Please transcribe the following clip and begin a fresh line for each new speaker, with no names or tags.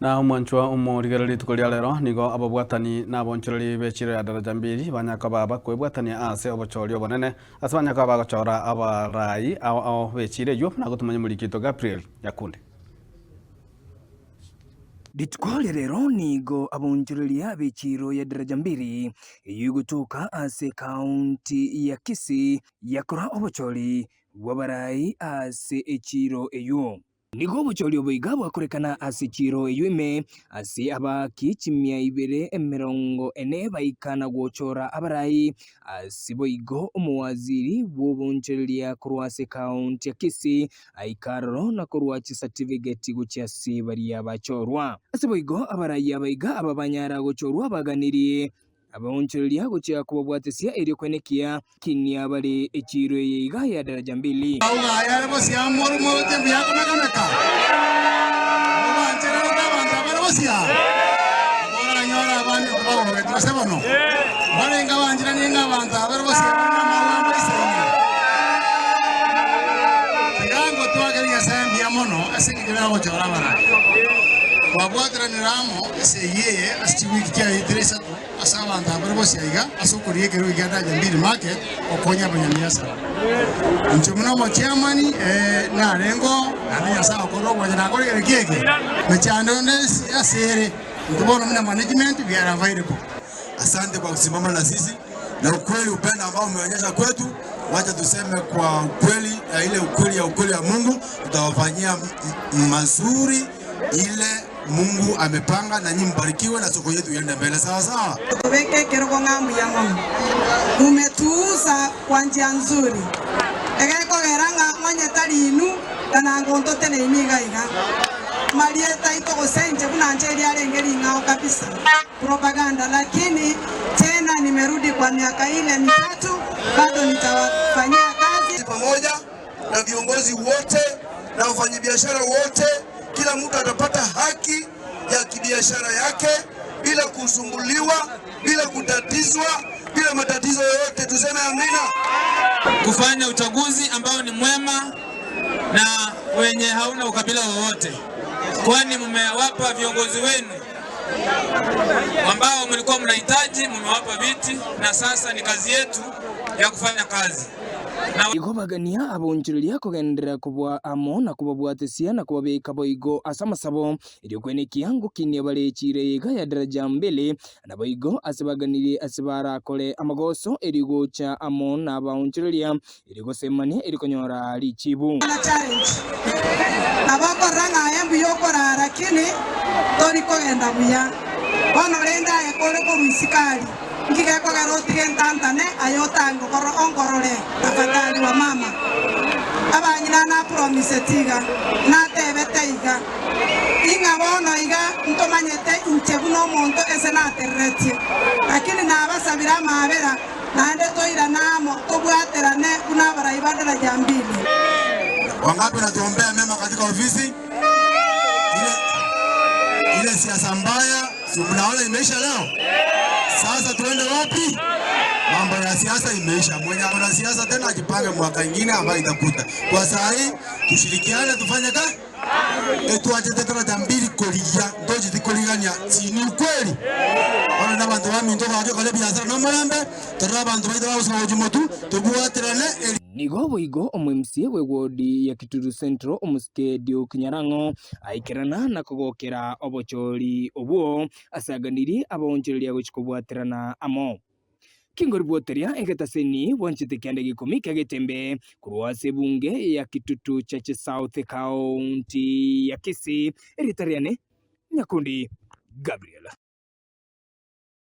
Na omwanchwa omorigereria rituko ria rero nigo ababwatani na abonchoreri b'echiro ya Daraja Mbili banyakoba bakwebwatania ase obochori obonene ase banyakoba bagochora abarai ao ao b'echiro eyio buna gotomanya omoriki oito Gabriel Nyakundi.
Rituko ria rero nigo abonchoreria b'echiro ya Daraja Mbili eyio egotoka ase ekaunti ya Kisii yakora obochori bw'abarai ase echiro eyio. Nigo obochori obo iga bwakorekana ase chiiro eyio ime, ase abaaki chimia ibere emerongo ene baika na gochora abarai. Ase boigo omowaziri bw'obonchoreria korwa ase ekaunti ya Kisii aika aroro na korwa chisatifigeti gochia ase baria bachorwa. Ase boigo abarai aba iga aba banyara gochorwa baganirie Abaonchoreria gochia kobabwatesia erio kwenekia kinia bare echiiro eye iga ya daraja mbili.
Ase abanto abare bosio aiga ase okoria ekerogo gia Daraja Mbili Market gokonya abanyamiasara. Inche buna omochairman narenge oo, naende Nyasae agokora obwanchani nakore ekero ki eke, mechando yonde ase ere, intwe bono buna management we are available.
Asante kwa kusimama na sisi na ukweli upendo ambao umeonyesha kwetu, wacha tuseme kwa ukweli na ile ukweli ya ukweli ya Mungu tutawafanyia mazuri ile Mungu amepanga na nyinyi mbarikiwe na soko yetu iende mbele sawa sawa.
Tobeke ekerogo ng'a mbuya mono, mumetuusa kwa njia nzuri, egekogera ng'a onye tari inwe na nango ntoteneine iga iga. Marieta aito gose inche buna nche riarenge ring'ao kabisa, propaganda, lakini tena nimerudi kwa miaka ile mitatu bado nitawafanyia kazi.
Pamoja na viongozi wote na wafanyabiashara wote, kila mtu atapata haki ya kibiashara yake bila kusumbuliwa, bila kutatizwa, bila matatizo yoyote. Tuseme amina.
Kufanya uchaguzi ambao ni mwema na wenye hauna ukabila wowote, kwani mmewapa viongozi wenu ambao mlikuwa mnahitaji, mmewapa viti na sasa ni kazi yetu ya kufanya kazi.
Igo bagania abonchoreria kogenderera kobua amo na kobabwatesia na kobabeka boigo ase amasabo, erio kwenekia ngokinia bare chiira iga ya daraja mbili, naboigo ase baganirie ase barakore amagoso erio gocha amo nabaonchoreria, erio gosemania erio konyora richibu.
Na challenge. Nabo okorora ng'a aye mbuya okoraa lakini tori kogenda buya. Bono rende aye kore korwa isiko aria. Inki gekogera otige ntantane aye otange onkorore tafadhali wa mama? Abang'ina napromiseti iga, natebete iga, ing'a bono iga ntomanyete inche buna omonto ese natereretie, lakini nabasabire amaabera, naende toirane amo tobwaterane buna abarai ba daraja mbili.
Wangapi wanatuombea mema katika ofisi? Ile, ile siasa mbaya si mnaona imeisha leo. Sasa tuende wapi? Mambo ya siasa imeisha. Mwenye ako na siasa tena ajipange mwaka ingine ambayo itakuta. Kwa saa hii tushirikiane, tufanye kazi etwachete daraja mbili korigia ntocheti korigania si ni ukweli bono na abanto baminto bagekora ebiasara nomorembe torore abanto baito bagosika gochia motu tobwaterane eri
Nigo boigo omo-MCA bw'ewodi ya Kitutu Central omosike Duke Nyarang'o aikerana na kogokera obochori obwo ase aganirie abaonchoreria gochia kobwaterana amo. Kingoribwoteria egetaseni bwanchete kianda gekomi kia getembe korwa ase ebunge ya Kitutu Chache South ekaunti ya Kisii, erieta riane Nyakundi Gabriel.